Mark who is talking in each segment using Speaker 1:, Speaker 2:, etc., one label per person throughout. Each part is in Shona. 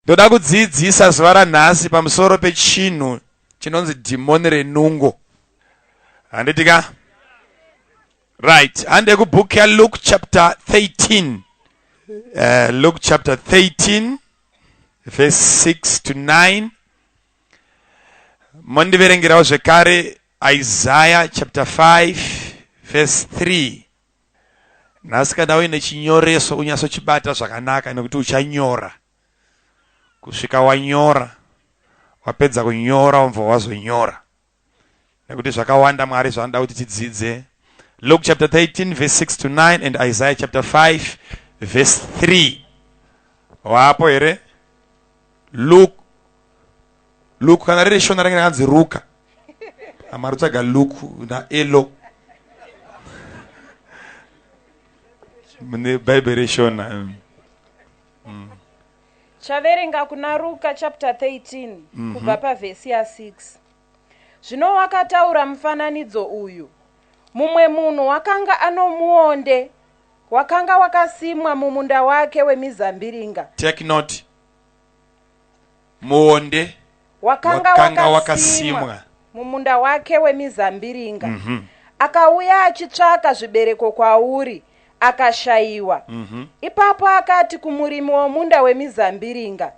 Speaker 1: Ndoda kudzidzisa zuva ranhasi pamusoro pechinhu chinonzi dhimoni renungo. Handiti ka? Right, hande kubook yaLuke chapter 13. Luke chapter 13 verse 6 to 9. Mondiverengerawo zvekare Isaiah chapter 5 verse 3. Nhasi kana uine chinyoreso unyatsochibata zvakanaka nekuti uchanyora kusvika wanyora wapedza kunyora wobva wazonyora nekuti zvakawanda Mwari zvaanoda kuti tidzidze. Luke chapter 13 verse 6 to 9 and Isaiah chapter 5 verse 3. Wapo here? Luke Luke kana riri shona range rakanzi Ruka. Amari kutsvaga Luke na Elo. Mune Bhaibheri reshona.
Speaker 2: Chaverenga kuna Ruka chapter 13 kubva pavhesi ya6. Zvino wakataura mufananidzo uyu. Mumwe munhu wakanga anomuonde wakanga wakasimwa mumunda wake wemizambiringa.
Speaker 1: Take note. Muonde
Speaker 2: wakanga
Speaker 1: wakanga
Speaker 2: wakasimwa
Speaker 1: wakasimwa
Speaker 2: mumunda wake wemizambiringa. Akauya achitsvaka zvibereko kwauri, akashayiwa. Ipapo akati kumurimi womunda wemizambiringa,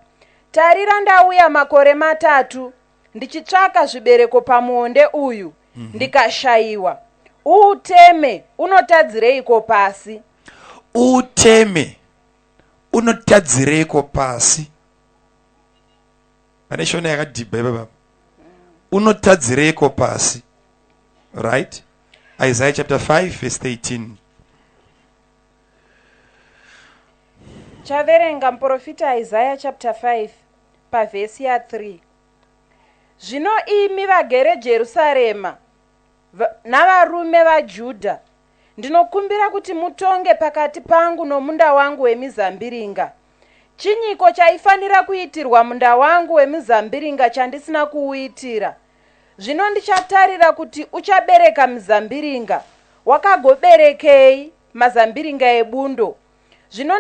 Speaker 2: Tarira, ndauya makore matatu ndichitsvaka zvibereko pamuonde uyu, ndikashayiwa. Uuteme, unotadzireiko pasi?
Speaker 1: Uuteme, unotadzireiko pasi? Pane shona yakadhibha ipapa. Unotadzireiko pasi? Right? Isaiah chapter 5 verse 13.
Speaker 2: Chaverenga muprofita Isaiah chapter 5 pavhesi ya3. Zvino imi vagere Jerusarema navarume vaJudha, ndinokumbira kuti mutonge pakati pangu nomunda wangu wemizambiringa. Chinyiko chaifanira kuitirwa munda wangu wemizambiringa chandisina kuuitira? Zvino ndichatarira kuti uchabereka mizambiringa. Wakagoberekei mazambiringa ebundo? Zvino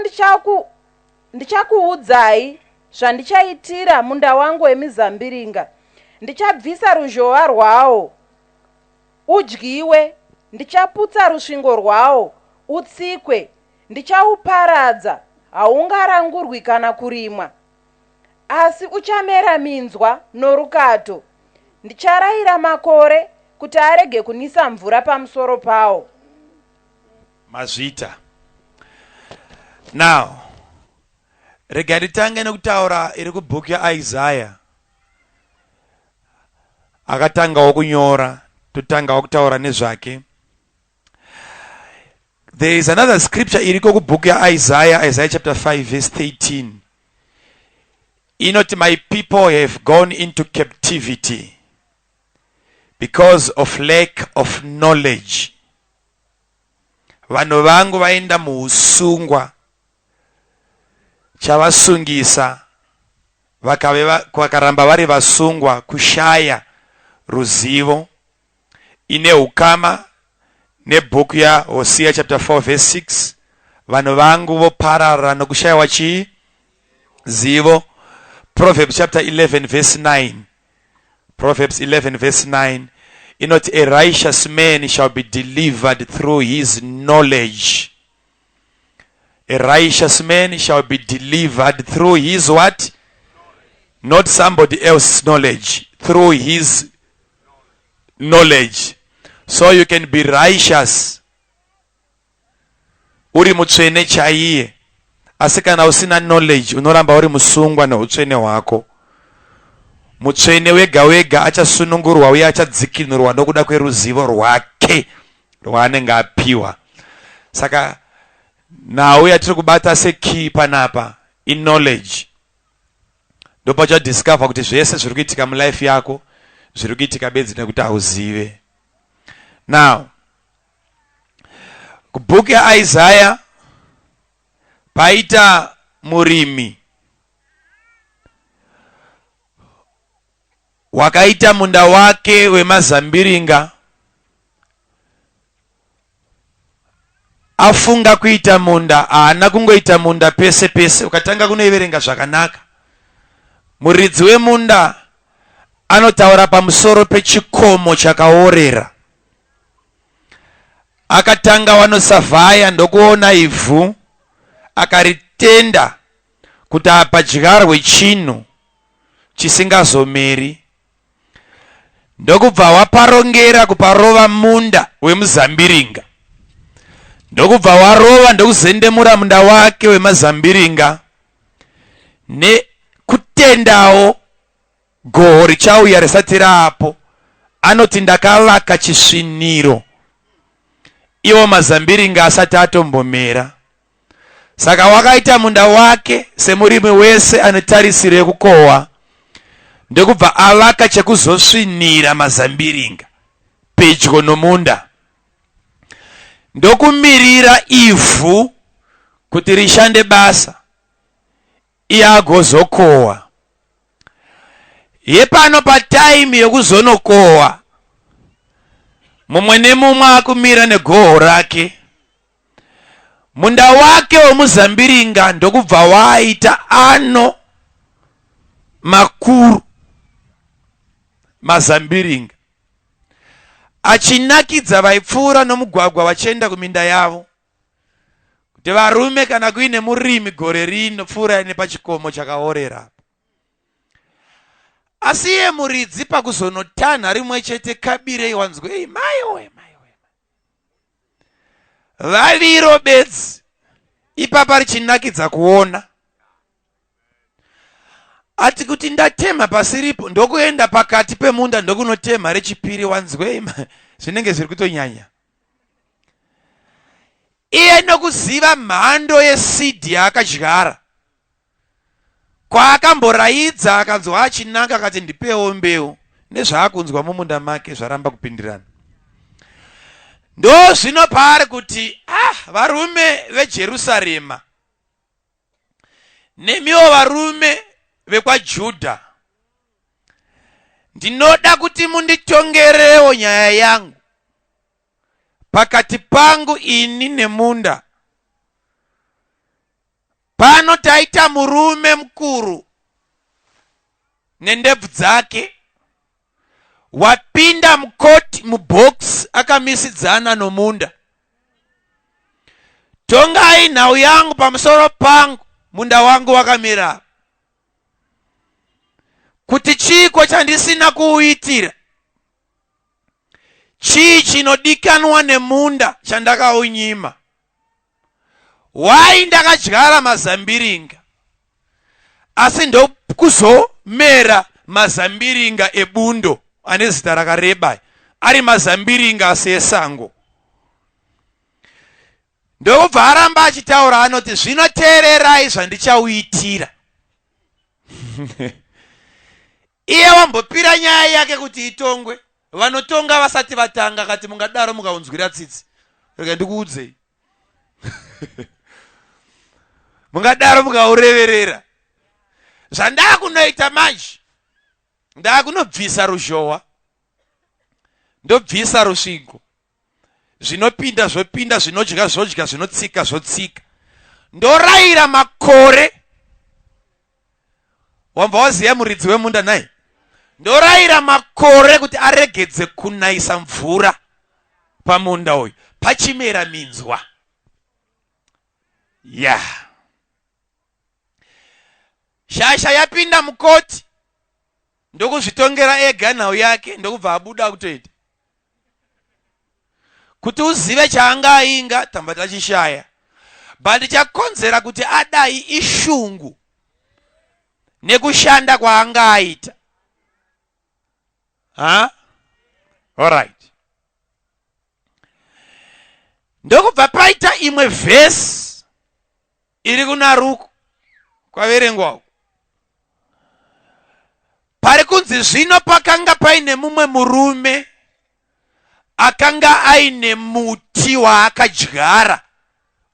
Speaker 2: ndichakuudzai zvandichaitira munda wangu wemizambiringa. Ndichabvisa ruzhowa rwawo udyiwe, ndichaputsa rusvingo rwawo utsikwe, ndichauparadza, haungarangurwi kana kurimwa. Asi uchamera minzwa norukato. Ndicharayira makore kuti arege kunisa mvura pamusoro pawo.
Speaker 1: Mazvita. Now, rega nditange nekutaura iri kubhuku yaIsaiah. Akatangawo kunyora, totangawo kutaura nezvake. There is another scripture iriko kubhuku yaIsaiah, Isaiah chapter 5 verse 13. Inoti, my people have gone into captivity because of lack of knowledge. Vanhu vangu vaenda muusungwa, chavasungisa vakaramba vari vasungwa kushaya ruzivo. Ine ukama nebhuku yaHosea chapter 4 verse 6. Vanhu vangu voparara nokushayiwa chii? Zivo. Proverbs chapter 11 verse 9. Proverbs 11 verse 9 inoti, a righteous man shall be delivered through his knowledge. A righteous man shall be delivered through his what? Not somebody else's knowledge. Through his knowledge. So you can be righteous. Uri mutsvene chaiye. Asi kana usina knowledge unoramba uri musungwa neutsvene hwako. Mutsvene wega wega achasunungurwa uye achadzikinurwa nokuda kweruzivo rwake rwaanenge apiwa. Saka nhau yatiri kubata sekey panapa iknowledge. Ndopachadiscover kuti zvese zviri kuitika mulife yako zviri kuitika bedzi nekuti hauzive. Now, kubhuku yaIsaiah paita murimi wakaita munda wake wemazambiringa, afunga kuita munda, haana kungoita munda pese pese. Ukatanga kunoiverenga zvakanaka, Muridzi wemunda anotaura pamusoro pechikomo chakaorera. Akatanga wanosavhaya ndokuona ivhu akaritenda kuti hapadyarwe chinhu chisingazomeri ndokubva waparongera kuparova munda wemuzambiringa ndokubva warova ndokuzendemura munda wake wemazambiringa nekutendawo goho richauya risati raapo anoti ndakavaka chisviniro iwo mazambiringa asati atombomera Saka wakaita munda wake semurimi wese ane tarisiro yekukohwa ndokubva avaka chekuzosvinira mazambiringa pedyo nomunda ndokumirira ivhu kuti rishande basa iye agozokohwa. Yepano pataimi yokuzonokohwa mumwe nemumwe akumira negoho rake Munda wake wemuzambiringa ndokubva waaita ano makuru mazambiringa achinakidza vaipfuura nomugwagwa vachienda kuminda yavo kuti varume kana kuine murimi gore rino pfuurai nepachikomo chakaorera asi iye muridzi pakuzonotanha rimwe chete kabirei wanzwei maiwe maiwe Vaviro bedzi ipapa richinakidza kuona. Ati kuti ndatemha pasiripo ndokuenda pakati pemunda ndokunotemha rechipiri wanzwei zvinenge zviri kutonyanya. Iye nokuziva mhando yeseed yaakadyara Kwaakamboraidza akanzwa achinanga akati ndipewo mbeu nezvaakunzwa mumunda make zvaramba kupindirana. Ndozvino paari kuti ah varume veJerusarema nemiwo varume vekwaJudha ndinoda kuti munditongerewo nyaya yangu pakati pangu ini nemunda Pano taita murume mukuru nendebvu dzake wapinda mukoti mubox akamisidzana nomunda. Tongai nhau yangu pamusoro pangu munda wangu wakamira kuti chiiko chandisina kuuitira chii chinodikanwa nemunda chandakaunyima Why ndakadyara mazambiringa asi ndokuzomera mazambiringa ebundo ane zita rakareba ari mazambiringa asi esango. Ndokubva aramba achitaura anoti zvino teererai zvandichauitira. Iye wambopira nyaya yake kuti itongwe vanotonga vasati vatanga akati mungadaro mukaunzwira tsitsi rega ndikuudzei mungadaro mukaureverera zvandakunoita manje ndakunobvisa ruzhowa ndobvisa rusvingo zvinopinda zvopinda zvinodya zvodya zvinotsika zvotsika ndorayira makore wambva waziva muridzi wemunda nhai ndorayira makore kuti aregedze kunayisa mvura pamunda uyu pachimera minzwa ya yeah. Shasha yapinda mukoti ndokuzvitongera ega nhau yake ndokubva abuda kutoita kuti uzive chaanga ainga tamba tachishaya but chakonzera kuti adai ishungu nekushanda kwaanga aita ha alright ndokubva paita imwe vhesi iri kuna Ruku kwaverengwa uku pari kunzi zvino pakanga paine mumwe murume akanga aine muti waakadyara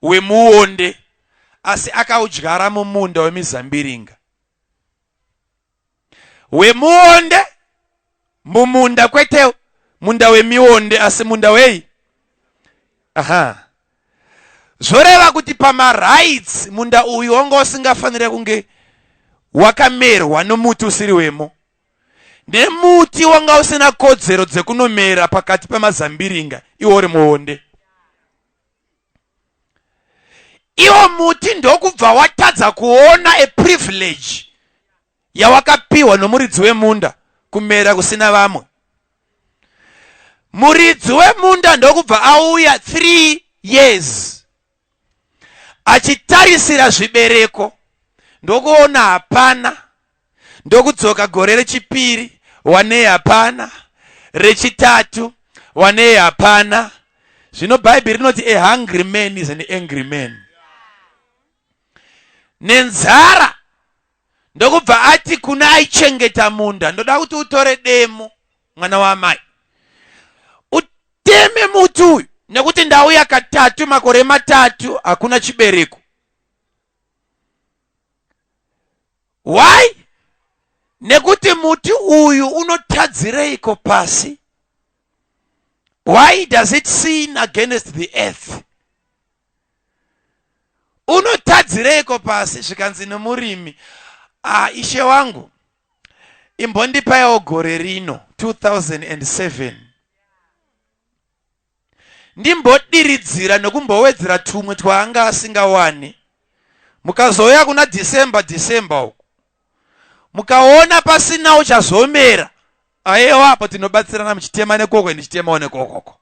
Speaker 1: wemuonde asi akaudyara mumunda wemizambiringa wemuonde mumunda kwete munda wemionde asi munda wei aha zvoreva kuti pamarights munda uyu wanga usingafanire kunge Wakamerwa nomuti usiri wemo. Nemuti wanga usina kodzero dzekunomera pakati pemazambiringa iwo uri muonde. Iwo muti ndokubva watadza kuona a privilege yawakapiwa nomuridzi wemunda kumera kusina vamwe. Muridzi wemunda ndokubva auya 3 years achitarisira zvibereko ndokuona hapana ndokudzoka gore rechipiri wanei hapana rechitatu wanei hapana zvino bhaibheri rinoti a hungry man is an angry man nenzara ndokubva ati kuna aichengeta munda ndoda kuti utore demo mwana waamai uteme muti uyu nekuti ndauya katatu makore matatu hakuna chibereko why nekuti muti uyu unotadzireiko pasi why does it sin against the earth unotadzireiko pasi zvikanzi nemurimi ah, ishe wangu imbondipaiwo gore rino 2007 ndimbodiridzira nekumbowedzera tumwe twaanga asingawani mukazouya kuna december december uku mukaona pasina uchazomera ayewa apo tinobatsirana muchitema nekoko ndichitemawo nekokoko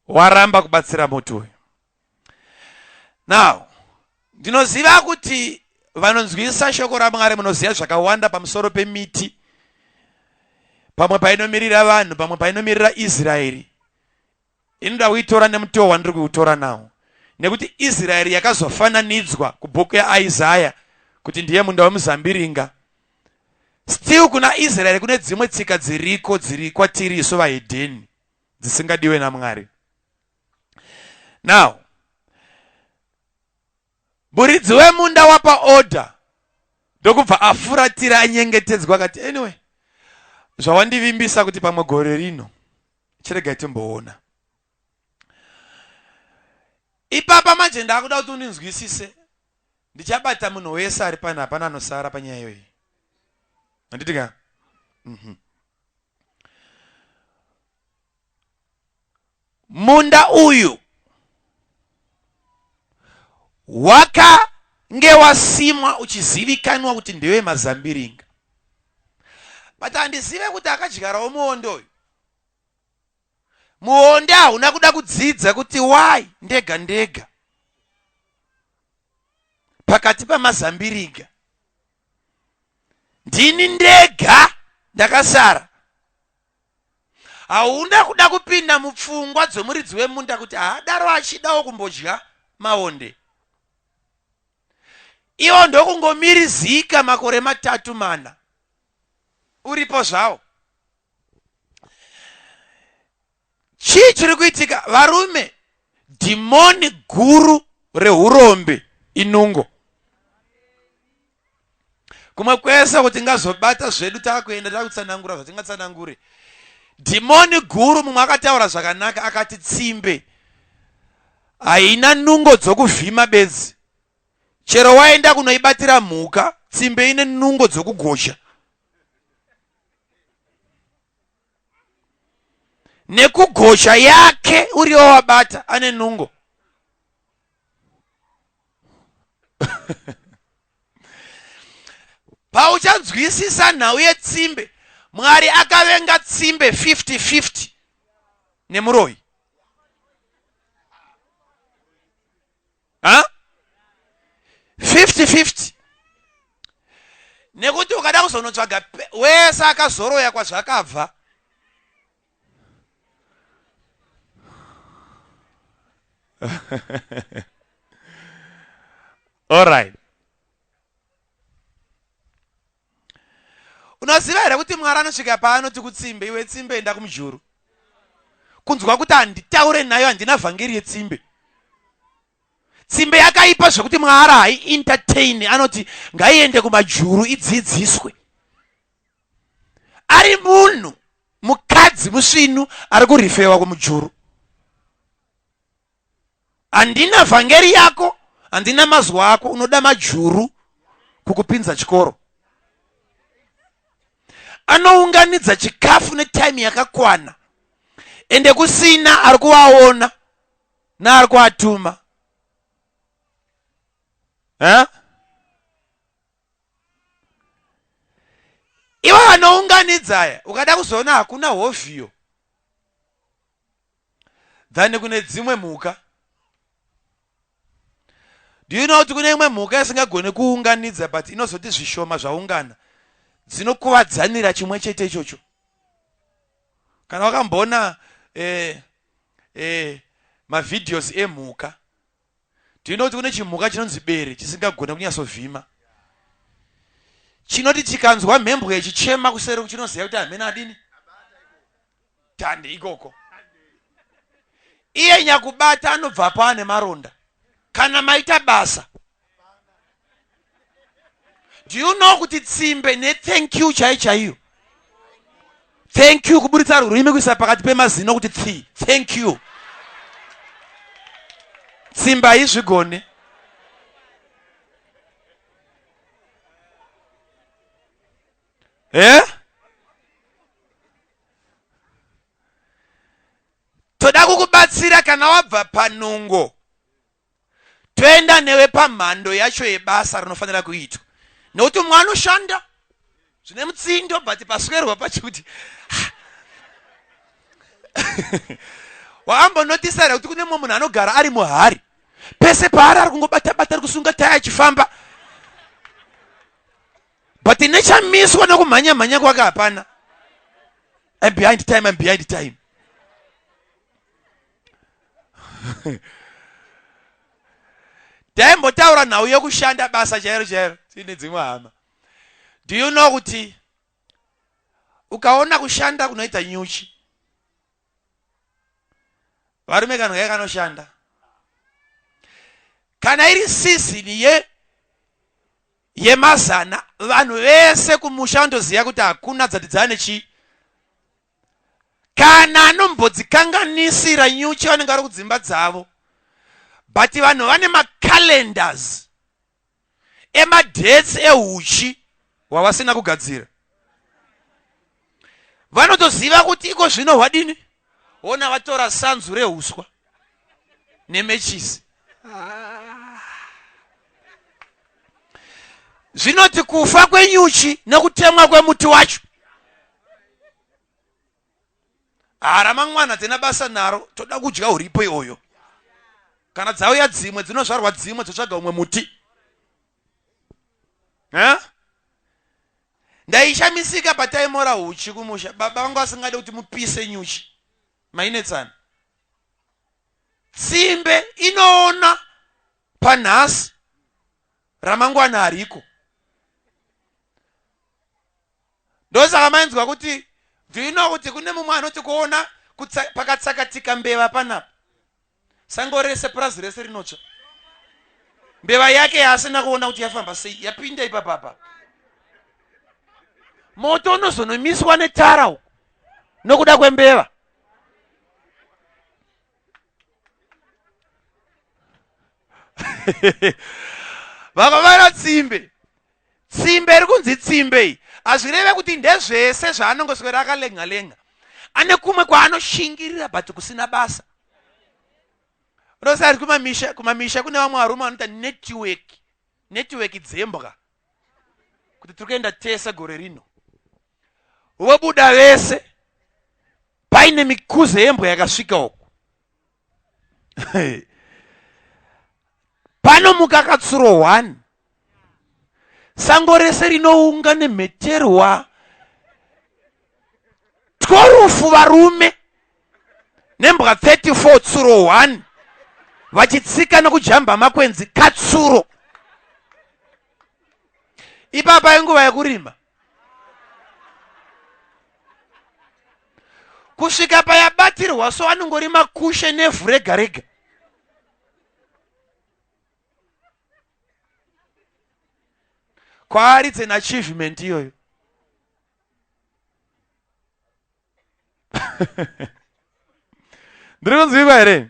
Speaker 1: waramba kubatsira muti uyu now ndinoziva kuti vanonzwisisa shoko ramwari munoziva zvakawanda pamusoro pemiti pamwe painomirira vanhu pamwe painomirira israeri inoda kuitora nemutoo wandiri kuutora nawo nekuti israeri yakazofananidzwa kubhuku yaisaya kuti ndiye munda wemuzambiringa still kuna israeri kune dzimwe tsika dziriko dziri kwatiri isu vahedheni dzisingadiwe namwari now muridzi wemunda wapa order ndokubva afuratira anyengetedzwa akati anyway zvawandivimbisa kuti pamwe gore rino chiregai timboona ipapa manje ndakuda kuti undinzwisise ndichabata munhu wese ari pano hapana anosara panyaya iyoyi handiti ka mm -hmm. Munda uyu wakange wasimwa uchizivikanwa kuti ndewe mazambiringa but handizive kuti akadyarawo muonde uyu muonde hauna kuda kudzidza kuti why ndega ndega pakati pamazambiringa ndini ndega ndakasara hauna kuda kupinda mupfungwa dzomuridzi wemunda kuti haadaro achidawo kumbodya maonde iwo ndokungomirizika makore matatu mana uripo zvawo Chii chiri kuitika varume? Dhimoni guru rehurombe inungo. Kumwe kwese kuti tingazobata zvedu takuenda takutsanangura zvatingatsanangure. Dhimoni guru mumwe akataura zvakanaka akati tsimbe haina nungo dzokuvhima bedzi. Chero waenda kunoibatira mhuka, tsimbe ine nungo dzokugozha. Nekugozha yake uriwo wabata ane nungo. Pauchanzwisisa nhau yetsimbe, Mwari akavenga tsimbe 50-50 nemuroyi. Ha? 50-50 nekuti ukada kuzonotsvaga wese akazoroya kwazvakabva Alright. Unoziva here kuti Mwari anosvika paanoti kutsimbe, iwe tsimbe enda kumujuru. Kunzwa kuti handitaure nayo handina vhangeri yetsimbe. Tsimbe yakaipa zvekuti Mwari haientertain anoti ngaiende kumajuru idzidziswe. Ari munhu mukadzi musvinu ari kurifewa kumujuru. Handina vhangeri yako, handina mazwi ako, unoda majuru. kukupinza chikoro. Anounganidza chikafu netime yakakwana ende kusina ari kuvaona naari kuatuma. Eh? Ivo vanounganidza aya ukada kuzoona hakuna hovhiyo than kune dzimwe mhuka. Do you know kuti kune imwe mhuka isingagone kuunganidza but inozoti zvishoma zvaungana dzinokuvadzanira chimwe chete ichocho. Kana wakamboona eh, eh, mavideos emhuka Do you know kuti kune chimhuka chinonzi bere chisingagone kunyatsovhima chinoti chikanzwa mhembwe ichichema kuseri chinoziva kuti hamene adini tande ikoko iye nyakubata anobvapo ane maronda kana maita basa. Do you know kuti tsimbe nethank you chai chaiyo thank you kuburitsa rurimi kuisa pakati pemazino kuti tsi thank you tsimba haizvigone. Eh? Toda kukubatsira kana wabva panungo toenda newe pamhando yacho yebasa rinofanira kuitwa nekuti mumwe anoshanda zvine mutsindo but paswerwa pacho kuti wakambonotisa here kuti kune mumwe munhu anogara ari muhari pese paari ari kungobata bata ari kusunga taya achifamba but nechamiswa nekumhanya mhanya kwake hapana. I'm behind time, I'm behind time. Taimbotaura nhau yekushanda basa chairo chairo tiine dzimwe hama. Do you know kuti ukaona kushanda kunoita nyuchi varume kanhu kai kanoshanda kana iri season ye yemazana vanhu vese kumusha vanotoziva kuti hakuna dzati dzane chii kana anombodzikanganisira nyuchi vanenge vari kudzimba dzavo but vanhu vane macalendars emadates ehuchi hwavasina kugadzira vanotoziva kuti iko zvino hwadini hona vatora sanzu rehuswa nemechisi. Zvinoti kufa kwenyuchi nekutemwa kwemuti wacho haa ramangwana dzina basa naro toda kudya huripo iyoyo kana dzauya dzimwe dzinozvarwa dzimwe dzotsvaga umwe muti. Ndaishamisika pataimora huchi kumusha baba vangu vasingade kuti mupise nyuchi mainetsana. Tsimbe inoona panhasi ramangwana hariko. Ndosaka mainzwa kuti do you know kuti kune mumwe anoti kuona pakatsakatika mbeva panapa sango rese purazi rese rinotsva mbeva yake yaasina kuona kuti yafamba sei yapinda ipapapa moto unozonomiswa netara uku nokuda kwembeva. Vakavara tsimbe. Tsimbe iri kunzi tsimbe iyi hazvireve kuti ndezvese zvaanongoswera akalenga lenga. Ane kumwe kwaanoshingirira but kusina basa. Rose ari kumamisha, kumamisha kune vamwe varume vanoita network, network dzembwa kuti tiri kuenda tese gore rino. Vobuda vese paine mikuze yembwa yakasvika uku. Panomuka katsuro 1 sango rese rinounga nemheterwa tworufu varume nembwa 34 tsuro 1 vachitsika nokujamba makwenzi katsuro. Ipapa inguva yekurima kusvika payabatirwa so anongorima kushe nevhu rega rega. Kwaari it's an achievement iyoyo. Ndiri kunzwikwa here?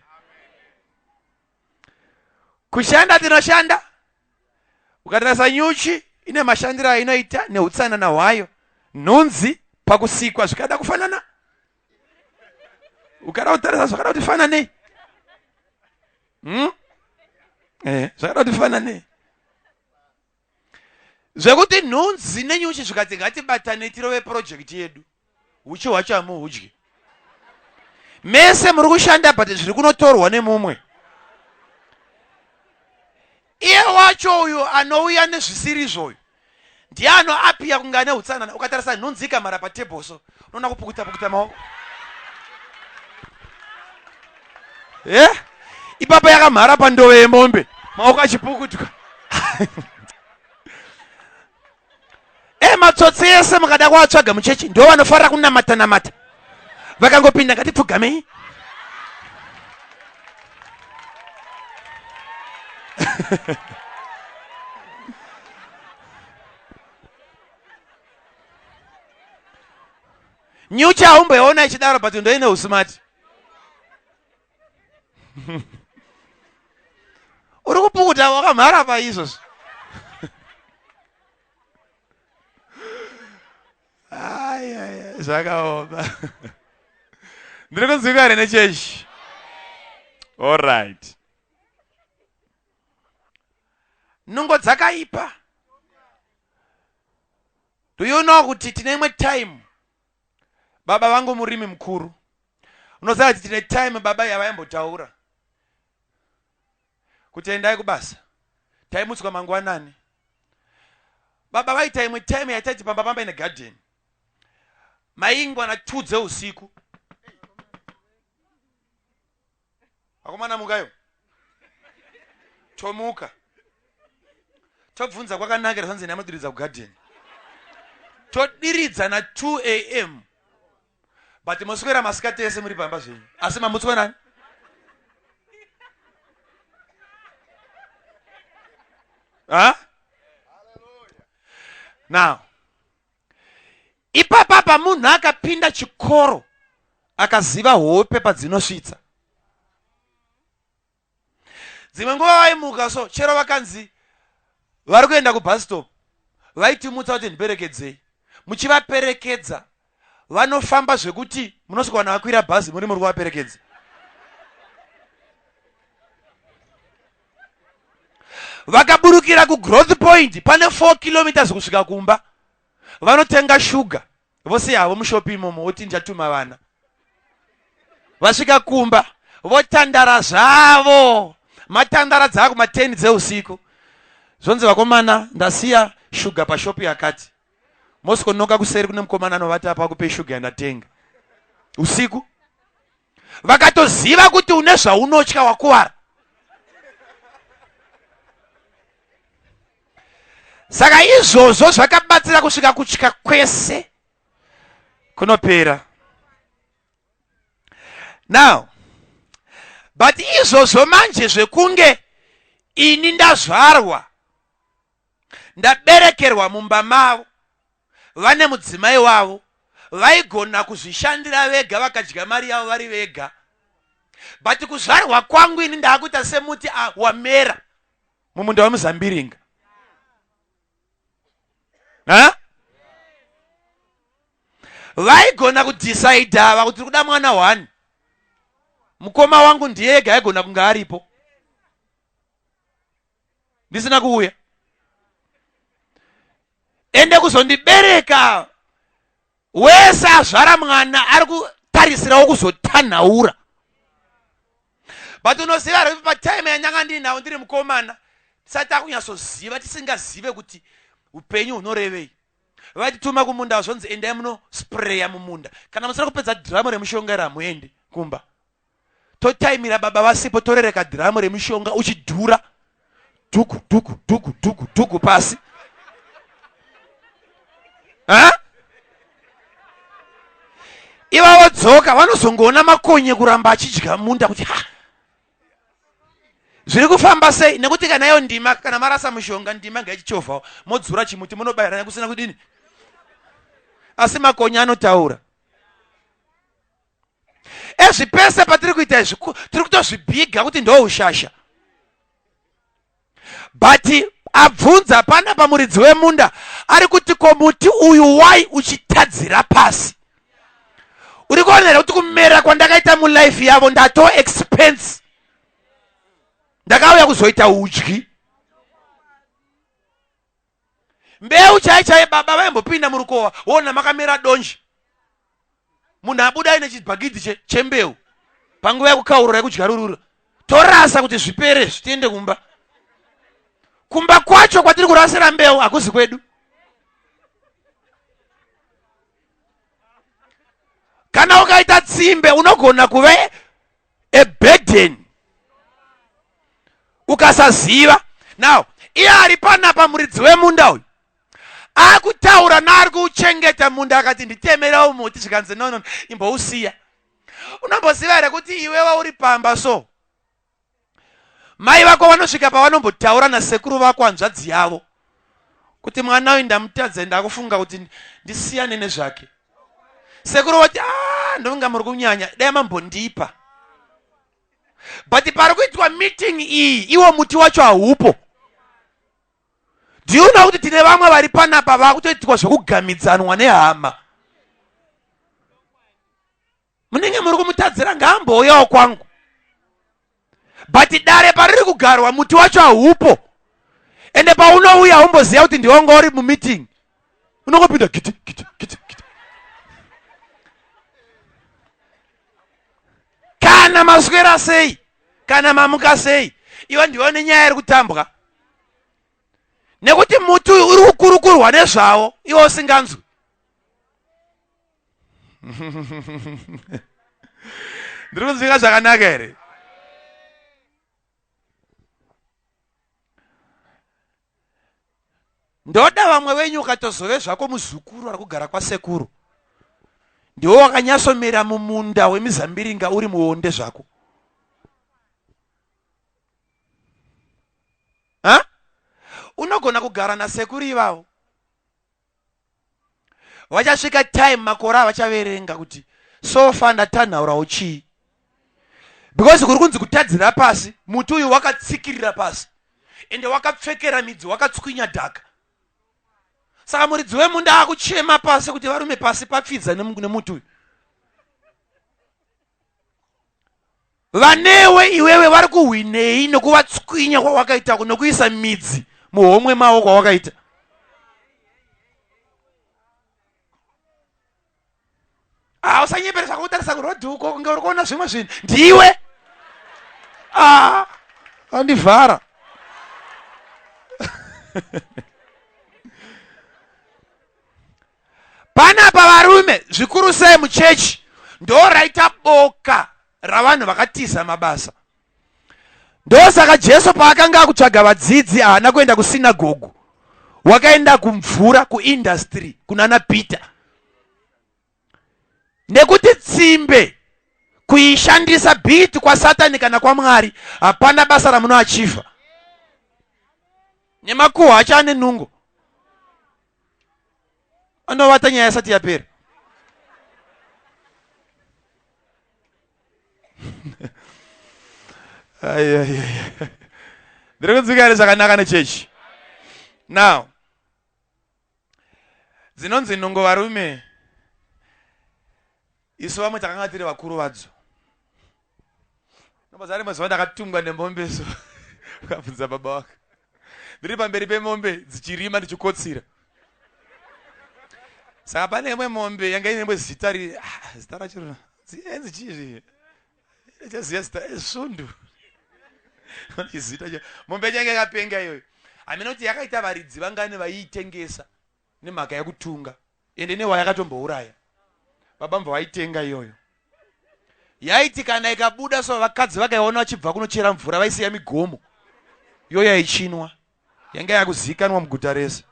Speaker 1: Kushanda tinoshanda. Ukatarisa nyuchi Ine mashandiro ainoita neutsanana hwayo. Nhunzi pakusikwa zvikada kufanana. Ukada kutarisa zvakada kuti fananei. Eh, zvakada kuti fananei. Zvekuti nhunzi nenyuchi zvikati ngatibatane tirove project yedu. Huchi hwacho hamuhudyi. Mese muri kushanda but zviri kunotorwa nemumwe. Iye wacho uyu anouya nezvisiri izvoyu ndiye anoapiya kunge ane utsanana. Ukatarisa nhunzi ikamhara patable so unoona kupukuta pukuta maoko. Eh? Ipapa yakamhara pandove yemombe maoko achipukutwa. E matsotsi ese mukada kuatsvaga muchechi ndo vanofarira kunamata namata. Vakangopinda ngatipfugamei. Nyuchi haumboiona ichidaro but ndoine usmart. Uri kupukuta wakamhara pa izvozvo. Aya, zvakaoma. Ndiri kunzwika here nechechi? All right. Nungo dzakaipa. Do you know kuti tine imwe time baba vangu murimi mukuru. Unoziva kuti tine time baba yavaimbotaura kuti endai kubasa. Taimutswa mangwanani. Baba vaita imwe time yataiti pamba pamba ine garden. Maingwa na 2 dzeusiku. Akomana mukayo. Tomuka. Tobvunza kwakanakira zvanzi ndamodiridza kugarden. Todiridza na 2 am. But moswera masikati ese muri pamba zvenyu. Asi mamutswa nani? Ha? Now, ipapa pa munhu akapinda chikoro akaziva hope padzinosvitsa. Dzimwe nguva vaimuka so chero vakanzi vari kuenda kubus stop vaitimutsa kuti ndiperekedzei. Muchivaperekedza vanofamba zvekuti munosvika vanhu vakwira bhazi muri muri kuvaperekedza. Vakaburukira kugrowth point pane 4 kilometers kusvika kumba. Vanotenga shuga vosiya havo mushopi imomo voti ndichatuma vana. Vasvika kumba votandara zvavo. Matandara dzaakuma 10 dzeusiku. Zvonzi vakomana ndasiya shuga pashopi yakati. Mosikonoka kuseri kune mukomana anovata apa akupe shuga yandatenga. Usiku. Vakatoziva kuti une zvaunotya wakuvara. Saka izvozvo zvakabatsira kusvika kutya kwese kunopera. Now, but izvozvo manje zvekunge ini ndazvarwa ndaberekerwa mumba mavo vane mudzimai wavo vaigona kuzvishandira vega vakadya mari yavo vari vega, but kuzvarwa kwangu ini ndaakuita semuti wamera mumunda wemuzambiringa. Ha? Vaigona kudhisaidha ava kuti kuda mwana one, mukoma wangu ndiye ega aigona kunge aripo ndisina kuuya, ende kuzondibereka wese azvara mwana ari kutarisirawo kuzotanhaura. But unoziva here kuti patime yandanga ndinawo ndiri mukomana tisati takunyatsoziva, tisingazive kuti upenyu hunorevei, vaitituma kumunda zvonzi endai munospreya mumunda, kana musina kupedza dhiramu remushonga iri hamuendi kumba. Totaimira baba vasipo torereka dhiramu remushonga uchidhura dhuku dhuku dhuku dhuku dhuku pasi. Ha? Ivavo dzoka vanozongoona makonye kuramba achidya munda kuti ha zviri kufamba sei, nekuti kana iyo ndima kana marasa mushonga ndima ngaichovhawo modzura chimuti munobayirana kusina kudini, asi makonye anotaura. Ezvi pese patiri kuita izvi tiri kutozvibhiga kuti ndo ushasha, but Abvunza panapa muridzi wemunda ari kuti ko muti uyu why uchitadzira pasi? Uri kuona here kuti kumera kwandakaita mulife yavo ndato expense. Ndakauya kuzoita udyi. Mbeu chai chai baba vaimbopinda murukowa wona makamera donje. Munhu abuda aine chibhagidhi chembeu panguva yekukaurura yekudyarurura torasa kuti zvipere zvitiende kumba. Kumba kwacho kwatiri kurasira mbeu hakuzi kwedu. Kana ukaita tsimbe unogona kuve a burden ukasaziva. Now iye ari panapa muridzi wemunda uyu akutaura naari kuchengeta munda akati nditemerawo muti, zvikanzi no, no, imbousiya. Unomboziva here kuti iwewe uri pamba so mai vako vanosvika pavanombotaura nasekuru vako hanzvadzi yavo kuti mwana uyu ndamutadza, ndakufunga kuti ndisiyane nezvake. Sekuru vati ah, ndonga muri kunyanya, dai mambondipa. But pari kuitwa meeting iyi iwo muti wacho haupo. Do you know kuti tine vamwe vari panapa vakutoitwa zvekugamidzanwa nehama? Munenge muri kumutadzira, ngaambouyawo kwangu. But dare pariri kugarwa muti wacho haupo. Ende paunouya haumboziva kuti ndiwe wanga uri mumeeting. Unongopinda giti giti giti giti. Kana maswera sei, kana mamuka sei, iwe ndiwe nenyaya iri kutambwa. Nekuti muti uyu uri kukurukurwa nezvawo iwe usinganzwi. Ndiri kunzwika zvakanaka here? Ndoda vamwe venyu ukatozove zvako muzukuru ari kugara kwasekuru, ndiwo wakanyatsomera mumunda wemizambiringa uri muonde zvako. Ha? Unogona kugara nasekuru ivavo. Vachasvika time makore avachaverenga kuti so far ndatanhaurawo chii, because kuri kunzi kutadzira pasi, muti uyu wakatsikirira pasi ende wakapfekera midzi, wakatswinya dhaka. Saka muridzi wemunda akuchema pasi kuti varume pasi papfidza nemuti uyu. Vanewe iwewe vari kuhwinei nekuvatswinya kwawakaita nekuisa midzi muhomwe mavo kwawakaita? Ah, usanyepere zvako kutarisa kurodhi uko kunge uri kuona zvimwe zvinhu. Ndiwe. Ah, andivhara. Panapa varume zvikuru sei muchechi ndoraita boka ravanhu vakatiza mabasa. Ndosaka Jesu paakanga akutsvaga vadzidzi haana kuenda kusinagogu, wakaenda kumvura kuindustry kunana Peter, nekuti tsimbe kuishandisa bhiti kwaSatani kana kwaMwari hapana basa ramunoachivha. Nemakuhwa acho ane nungo, anovata nyaya isati yapera. Ndiri kunzwika here zvakanaka nechechi? Now dzinonzi nungo varume, isu vamwe takanga tiri vakuru vadzo. Nobazari mazuva ndakatungwa nemombe so ukabvunza baba wako, ndiri pamberi pemombe dzichirima ndichikotsira. Saka pane imwe mombe yanga ine imwe zita ri, ah, zita racho enzi chii chaziva zita svundu chizita cho mombe yacho yanga yakapenga iyoyo. Hamina kuti yakaita varidzi vangani vaiitengesa nemhaka yekutunga, ende newayakatombouraya baba mva vaitenga iyoyo. Yaiti kana ikabuda so vakadzi vakaiona vachibva kunochera mvura vaisiya migomo yo yaichinwa, yanga yakuzikanwa muguta rese.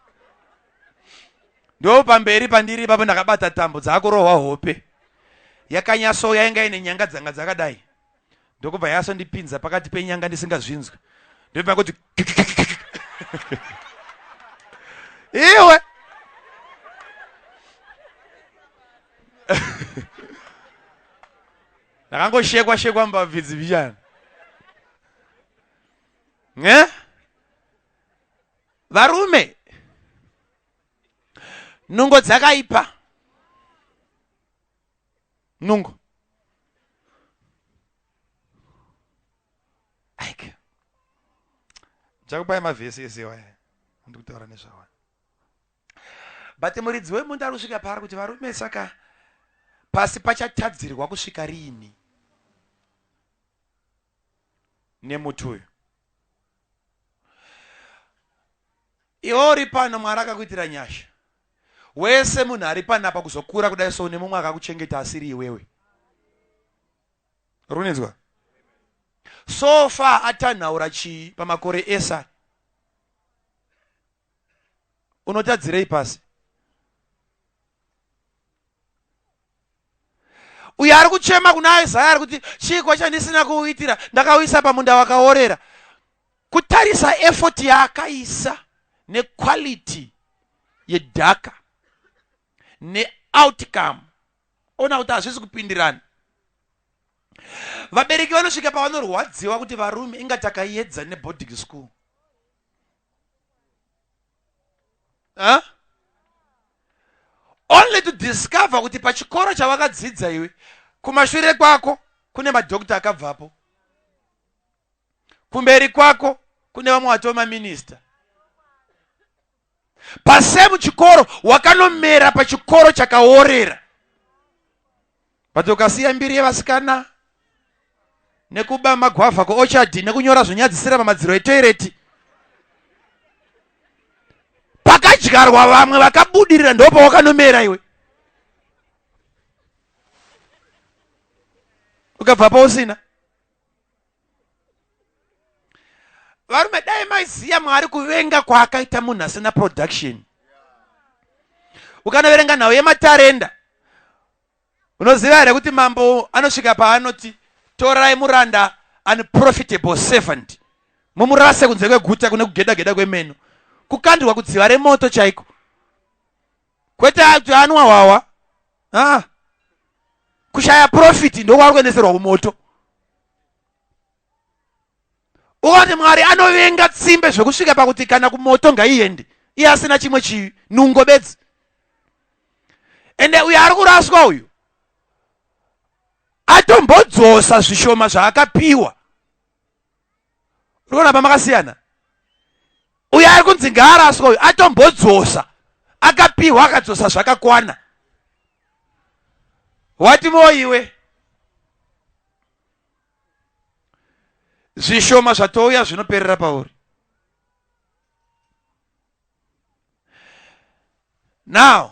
Speaker 1: Ndo pamberi pandiri ipapo ndakabata tambo dzakurohwa hope yakanyaso, yainga ine nyanga dzanga dzakadai, ndokubva yasondipinza pakati penyanga ndisingazvinzwi, ndobva kuti iwe ndakangoshekwa shekwa mbabvidzi bichana. Ne? Varume, nungo dzakaipa. Nungo. Aika. Ndichakupai mavhesi ese waya andikutaura nezvawo. But muridzi wemunda ari kusvika paari kuti varume saka pasi pachatadzirwa kusvika riini nemuti uyu. Iwe uri pano Mwari akakuitira nyasha. Wese munhu ari panapa kuzokura kudai so une mumwe akakuchengeta asiri iwewe. Runinzwa? So far atanhaura chii pamakore ese Unotadzirei pasi? Uyo ari kuchema kuna Isaya ari kuti chiiko chandisina kuuitira ndakauisa pamunda wakaorera. Kutarisa effort yaakaisa nequality yedhaka neoutcome ona kuti hazvisi kupindirana. Vabereki vanosvika pavanorwadziwa kuti varume inga takaiedza neboarding school. Huh? Only to discover kuti pachikoro chavakadzidza iwe kumashure kwako kune madhokta akabvapo, kumberi kwako kune vamwe watova maminista. Pasemu chikoro wakanomera pachikoro chakaorera, but ukasiya mbiri yevasikana nekuba magwavha kuorchard nekunyora zvonyadzisira pamadziro etoireti, pakadyarwa vamwe vakabudirira ndopawakanomera iwe, ukabva pausina. Varume, dai maiziya Mwari kuvenga kwaakaita munhu asina production. Ukanoverenga nhau yematarenda, unoziva here kuti mambo anosvika paanoti torai muranda unprofitable servant mumurase kunze kweguta kune kugeda geda kwemeno, kukandirwa kudziva remoto chaiko, kwete kuti anwa hwahwa. Ah, kushaya profit ndokwaari kuendeserwa kumoto. Ukati Mwari anovenga tsimbe zvekusvika pakuti kana kumoto ngaiende, iye asina chimwe chivi, nungo bedzi. Ende uyo ari kuraswa uyu atombodzosa zvishoma zvaakapiwa. Uri kuona pamakasiyana? Uyo ari kunzi ngaaraswa uyu atombodzosa, akapiwa akadzosa zvakakwana. Wati moiwe zvishoma zvatouya zvinoperera pauri. Now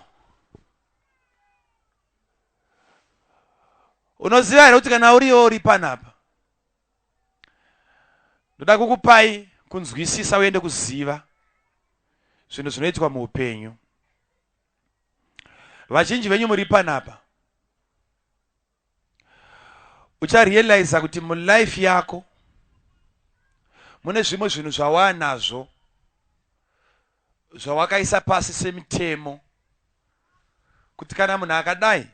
Speaker 1: unoziva here kuti kana uriwo uri panapa, ndoda kukupai kunzwisisa uye nekuziva zvinhu zvinoitwa muupenyu. Vazhinji venyu muri panapa, ucharealiza kuti mulife yako mune zvimwe zvinhu zvawaanazvo zvawakaisa pasi semitemo kuti kana munhu akadai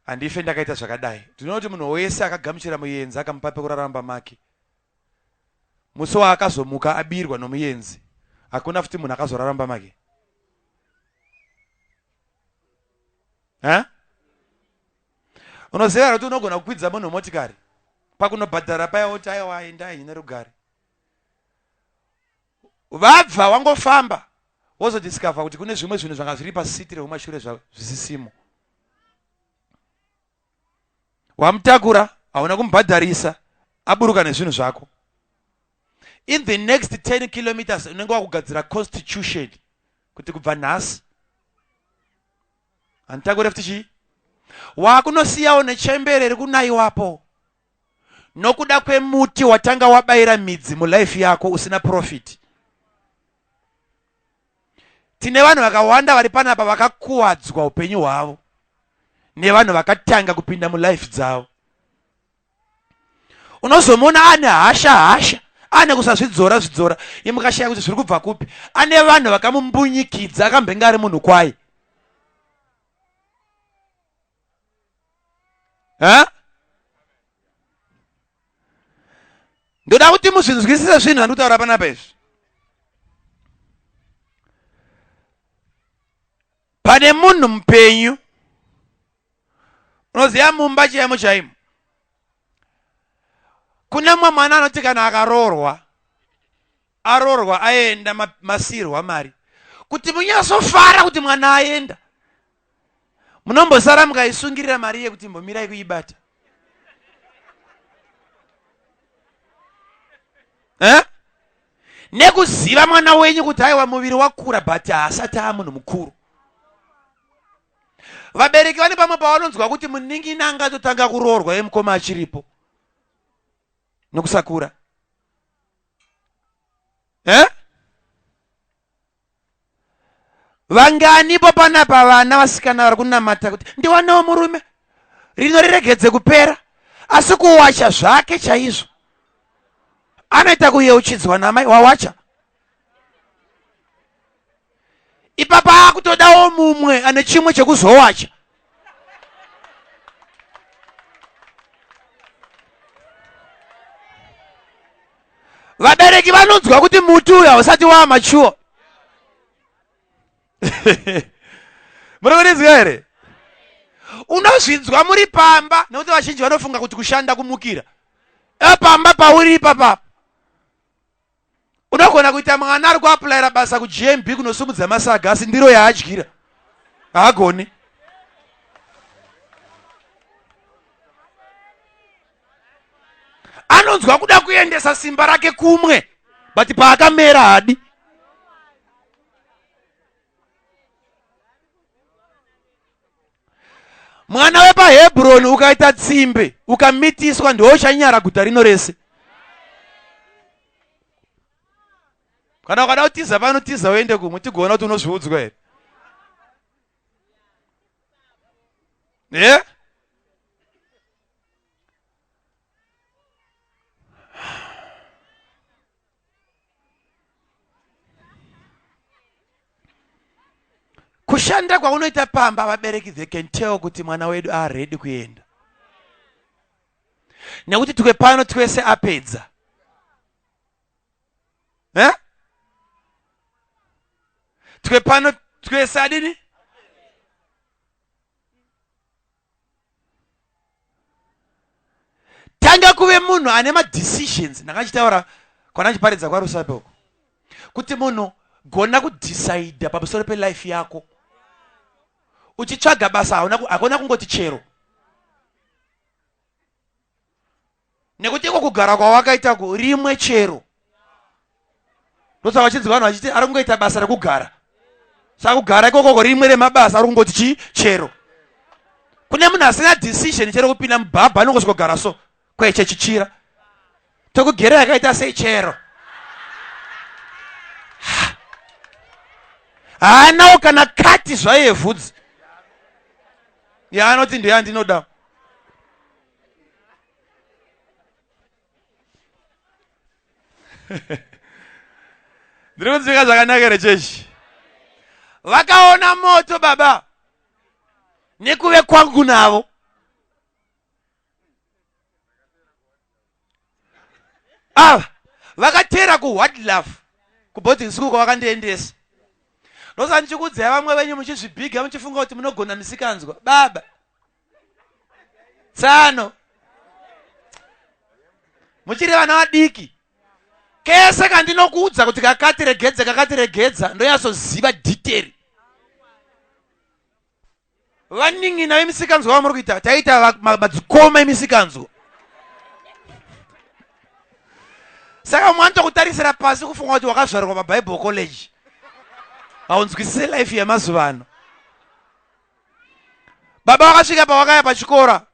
Speaker 1: handife ndakaita zvakadai. Ndinoona kuti munhu wese akagamuchira muyenzi akamupa pekuraramba make, musi waakazomuka abirwa nomuyenzi, hakuna futi munhu akazoraramba make. Ha? Unoziva here kuti unogona kukwidza munhu motikari pakunobhadhara paya woti aiwa endai nerugare, vabva wangofamba wozodiscover kuti kune zvimwe zvinhu zvanga zviri pasiti rekumashure zvisisimo. Wamutakura, hauna kumubhadharisa, aburuka nezvinhu zvako. In the next 10 kilometers unenge wakugadzira constitution kuti kubva nhasi handitakure futi chii. Wakunosiyawo nechembere iri kunayiwapo nokuda kwemuti watanga wabayira midzi mulife yako usina profit. Tine vanhu vakawanda vari panapa vakakuwadzwa upenyu hwavo nevanhu vakatanga kupinda mulife dzavo. Unozomuona ane hasha hasha, ane kusazvidzora zvidzora, imukashaya kuti zviri kubva kupi. Ane vanhu vakamumbunyikidza, akambenge ari munhu kwaye. Ha? Ndoda kuti muzvinzwisise zvinhu zvandikutaura panapa izvi. Pane munhu mupenyu unoziva mumba chaimo chaimo kune mumwe mwana anoti kana akaroorwa aroorwa aenda masirwa mari kuti munyatsofara kuti mwana aenda munombosara mukaisungirira mari yekuti mbomirai kuibata eh? Nekuziva mwana wenyu kuti aiwa muviri wakura but haasati aamunhu mukuru. Vabereki vane pamwe pavanonzwa kuti munin'ina angatotanga kuroorwa yemukoma achiripo nokusakura eh? Vanganipo panapa vana vasikana vari kunamata kuti ndiwanewo murume rino riregedze kupera asi kuwacha zvake chaizvo anoita kuyeuchidzwa namai wawacha ipapa akutodawo mumwe ane chimwe chekuzowacha. Vabereki vanonzwa kuti muti uyu hausati waamachuwa. Muri kundinzwa here? Unozvinzwa muri pamba nekuti vazhinji vanofunga kuti kushanda kumukira. Pamba pauri ipapa Unogona kuita mwana ari kuapplyira basa kuGMB kunosumudza masaga asi ndiro yaadyira. Haagoni. Anonzwa kuda kuendesa simba rake kumwe but paakamera haadi. Mwana wepaHebroni ukaita tsimbe ukamitiswa ndiwe uchanyara guta rino rese. Kana ukada kutiza pano tiza uende kumwe tigoona kuti unozviudzwa here. Yeah? Kushanda kwaunoita pamba vabereki they can tell kuti mwana wedu aready kuenda nekuti twe pano twese apedza eh? Twe pano twese adini? Tanga kuve munhu ane madecisions. Ndakachitaura kwana chiparidza kwaRusape uko kuti munhu gona kudecide pamusoro pelife yako. Uchitsvaga basa hakuna kungoti chero, nekuti iko kugara kwawakaita ku rimwe chero. Ndosaka vachinzi vanhu vachiti ari kungoita basa rekugara, saka kugara ikokoko rimwe remabasa ari kungoti chii chero. Kune munhu asina decision chero kupinda mubhabha anongosvikogara so kweche chichira tokugera yakaita sei chero haanawo kana kati zvayo yevhudzi yaanoti ndoyandinoda. Ndiri kunzwika zvakanaka here chechi? Vakaona moto baba nekuve kwangu navo. Ava vakateera kuWadlove kuboarding school kwavakandiendesa. Ndosa ndichikuudzai vamwe venyu muchizvibhiga muchifunga kuti munogona misikanzwa. Baba tsano muchiri vana vadiki kese kandinokuudza kuti kakati regedza kakati regedza ndoyasoziva dhiteri. Vanin'ina vemisikanzwa vamuri kuita taita madzikoma emisikanzwa. Saka mumwe anotokutarisira pasi kufunga kuti wakazvarirwa paBible college, haunzwisise life yemazuva ano. Baba vakasvika pavakaya pachikora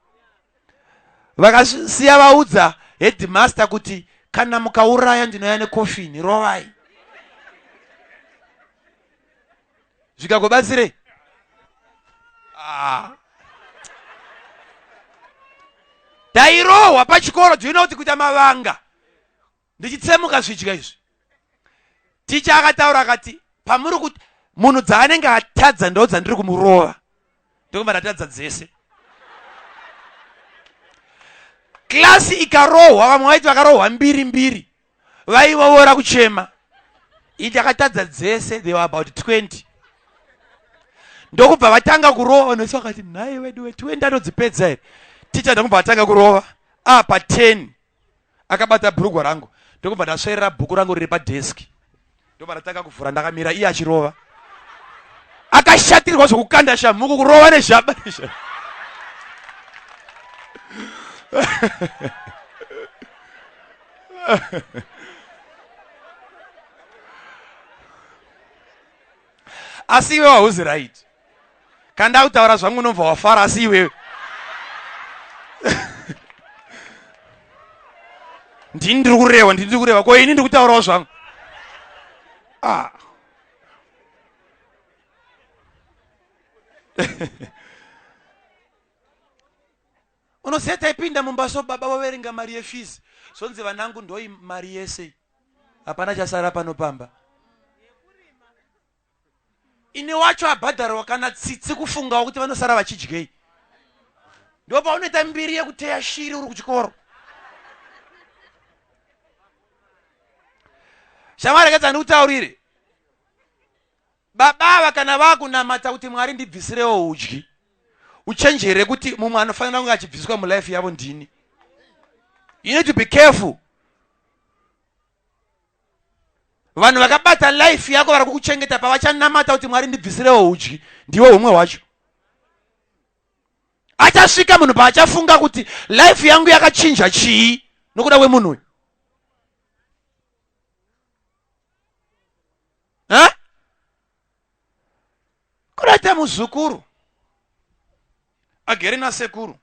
Speaker 1: vakasiya vaudza headmaster kuti kana mukauraya ndinouya nekofini rovai. Zvikagobatsirei? Ah. Tairohwa pachikoro, do you know kuti kuita mavanga ndichitsemuka zvidya izvi. Ticha akataura akati pamuri kuti munhu dzaanenge atadza ndo dzandiri kumurova, ndokumba ndatadza dzese. Klasi ikarohwa, vamwe vaiti vakarohwa mbiri mbiri vaivovora kuchema. Ini ndakatadza dzese, they were about 20. Ndokubva vatanga kurova vanhu vese vakati nhai wedu we 20 anodzipedza here? Ticha ndokubva vatanga kurova apa 10 akabata bhurugwa rangu ndokubva ndasverera bhuku rangu riri padeski ndobva ndatanga kuvhura ndakamira iye achirova akashatirwa zvokukanda shamhuku kurova nezhaba asi iwewe hauzi right kana ndakutaura zvangu unobva wafara asi iwewe ndini ndiri kureva ndini ndiri kureva ko ini ndiri kutaurawo zvangu ah. Unoziva taipinda mumba so baba voverenga mari yefees zvonzi vanangu ndoi mari yese hapana chasara pano pamba. Ini wacho abhadharwa kana tsitsi kufungawo kuti vanosara vachidyei. Ndipo paunoita mbiri yekuteya shiri uri kuchikoro. Shamwari rekedza ndikutaurire. Baba ava kana vakunamata kuti Mwari ndibvisirewo hudyi, uchenjere kuti mumwe anofanira kunge achibviswa mulife yavo ndini. You need to be careful. Vanhu vakabata life yako vari kukuchengeta pavachanamata kuti Mwari ndibvisirewo hudyi, ndiwe humwe hwacho. Achasvika munhu paachafunga kuti life yangu yakachinja chii nokuda kwemunhu uyu. Ha? Kunoita muzukuru agere nasekuru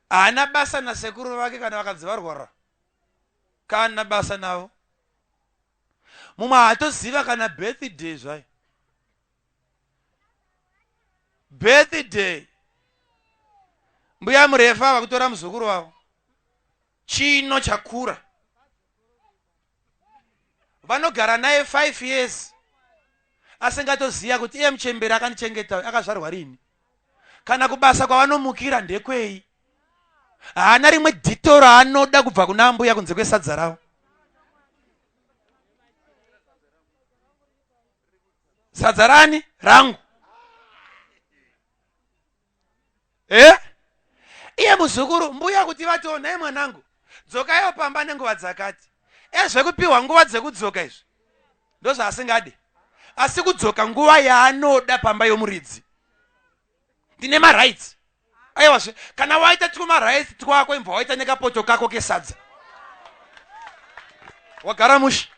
Speaker 1: haana basa nasekuru vake kana vakanzi varwara kana basa navo mumwe haatoziva kana birthday zvayo birthday mbuya murefu ava kutora muzukuru wavo Chino chakura. Vanogara naye 5 years asingatoziva kuti iye muchembere akandichengeta akazvarwa rini. Kana kubasa kwavanomukira ndekwei. Haana rimwe dhito raanoda kubva kuna ambuya kunze kwesadza ravo. Sadza rani? Rangu. Eh? Iye muzukuru mbuya kuti vatiwo nhai mwanangu dzokaiwo pamba nenguva dzakati. Ezvekupiwa nguva dzekudzoka izvi ndozvaasingade asi kudzoka nguva yaanoda pamba yomuridzi. Ndine marights. Aiwazve kana waita twumarights twako imbva waita nekapoto kako kesadza. Wagara mushe.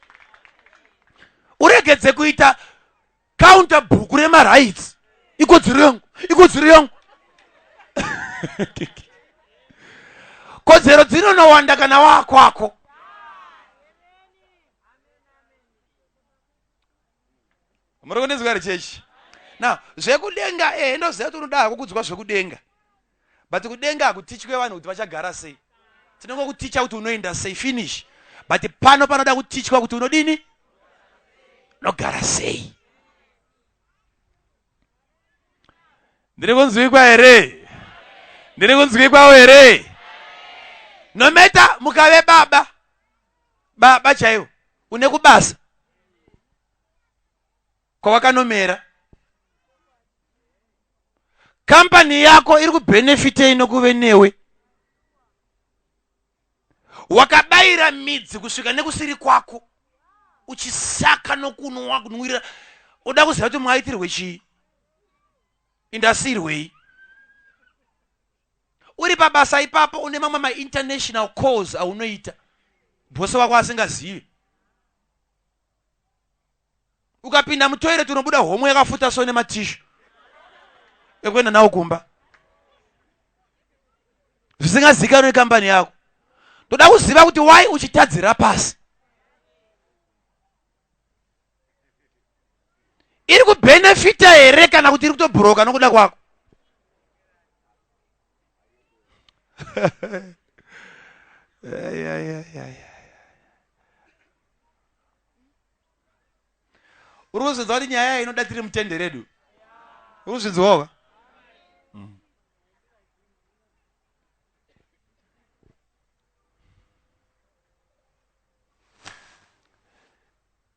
Speaker 1: Uregedze kuita counter bhuku remarights ikodzero yangu ikodzero yangu kodzero dzinonowanda kana wakwako muri kundinzwa here chechi now zvekudenga ehe ndoziva kuti unoda hako kudzwa zvekudenga but kudenga hakutichwe vanhu kuti vachagara sei tinongokuticha kuti unoenda sei finish but pano panoda kutichwa kuti unodini unogara sei ndiri kunzwikwa here ndiri kunzwikwawo here nometa mukave baba baba chaiwo une kubasa kwawakanomera kambani yako iri kubhenefitei nokuve newe wakabayira midzi kusvika nekusiri kwako uchisaka nokunwa kunwirira uda kuziva kuti mwaitirwe chii indasirwei uri pabasa ipapo une mamwe mainternational calls aunoita bhosi wako asingazivi Ukapinda mutoilet unobuda homwe yakafuta so nematishu ekuenda nawo kumba zvisingazikanwe nekambani yako. Ndoda kuziva kuti why uchitadzira pasi. Iri kubenefita here kana kuti iri kutobhuroka nokuda kwako? Uri kuzvinzwa kuti nyaya inoda tiri mutende redu? Uri kuzvinzwawo ka?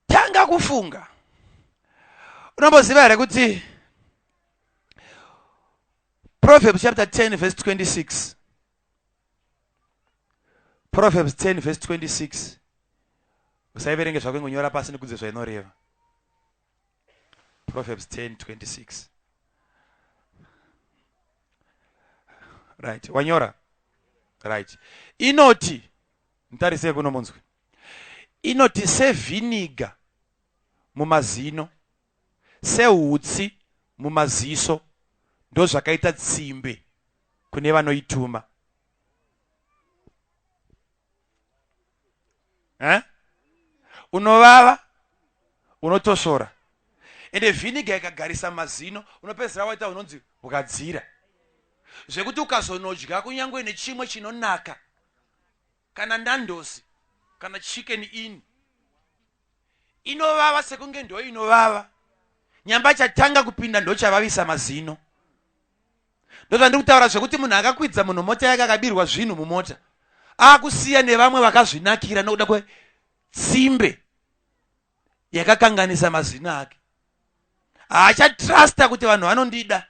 Speaker 1: Tanga kufunga. Unomboziva here kuti Proverbs chapter 10 verse 26 Proverbs 10 verse 26 usaiverenge zvako ingonyora pasi nekudze zvainoreva. Proverbs 10 26 Right, wanyora? Right. Inoti, mutarisei kuno munzwe. Inoti sevhiniga mumazino, sehutsi mumaziso, ndozvakaita tsimbe kune vanoituma. Eh? Unovava, unotosvora. Ende vhiniga ikagarisa mazino, unopedzisira waita unonzi bwadzira. Zvekuti ukazonodya kunyangwe nechimwe chinonaka kana Nando's kana Chicken Inn inovava sekunge ndo inovava nyamba chatanga kupinda ndochavavisa mazino ndozvandiri kutaura zvekuti munhu akakwidza munhu mota yake akabirwa zvinhu mumota akusiya nevamwe vakazvinakira nokuda kwetsimbe yakakanganisa mazino ake haachatrusta kuti vanhu vanondida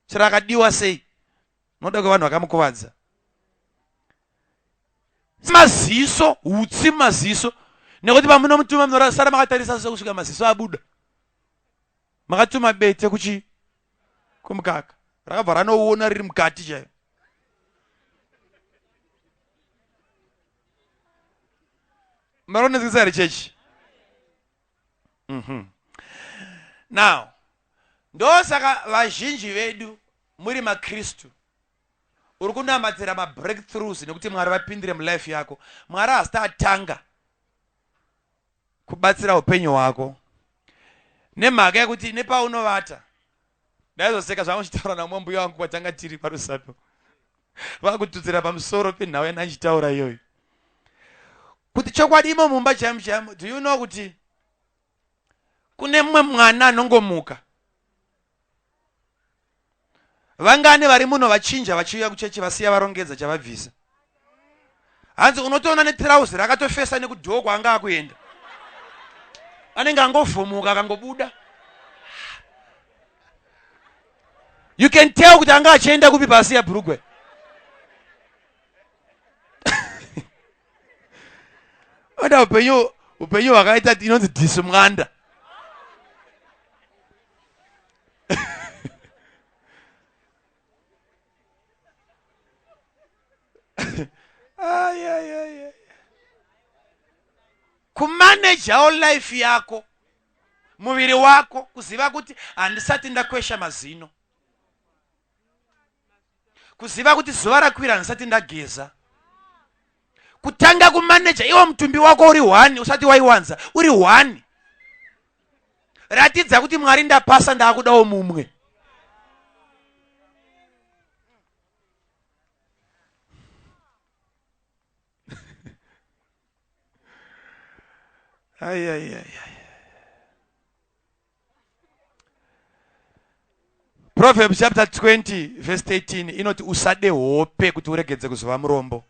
Speaker 1: chero akadiwa sei noda kwevanhu vakamukuvadza maziso hutsi maziso nekuti pamunomutuma munorasara makatarisa se kusvika maziso abuda makatuma bete kuchi kumukaka rakabva ranoona riri mukati chaiyo maronezisa here chechi mm -hmm. Now ndosaka vazhinji vedu muri makristu uri kunamatira mabreakthroughs nekuti mwari vapindire mulife yako mwari hasita atanga kubatsira upenyu hwako nemhaka yekuti nepaunovata ndaizoseka zvangu chitaura namumwe mbuya wangu kwatanga tiri parusato vakututsira pamusoro penhau yandanchitaura iyoyo kuti chokwadi imo mumba chaimo chaimo do you know kuti kune mumwe mwana anongomuka vangani vari muno vachinja vachiuya kuchechi vasiya varongedza chavabvisa hanzi unotoona netirauzi rakatofesa nekudhoo kwaanga akuenda anenge angovhomuka akangobuda you can tell kuti anga achienda kupi pasiya bhurugwe oda upenyu upenyu hwakaita inonzi dhisu mwanda kumanejawo life yako muviri wako kuziva kuti handisati ndakwesha mazino kuziva kuti zuva rakwira handisati ndageza kutanga kumaneja iwo mutumbi wako uri hwani usati waiwanza uri hwani ratidza kuti mwari ndapasa ndaakudawo mumwe ai Proverbs chapter 20 verse 13 inoti usade hope kuti uregedze kuzova murombo.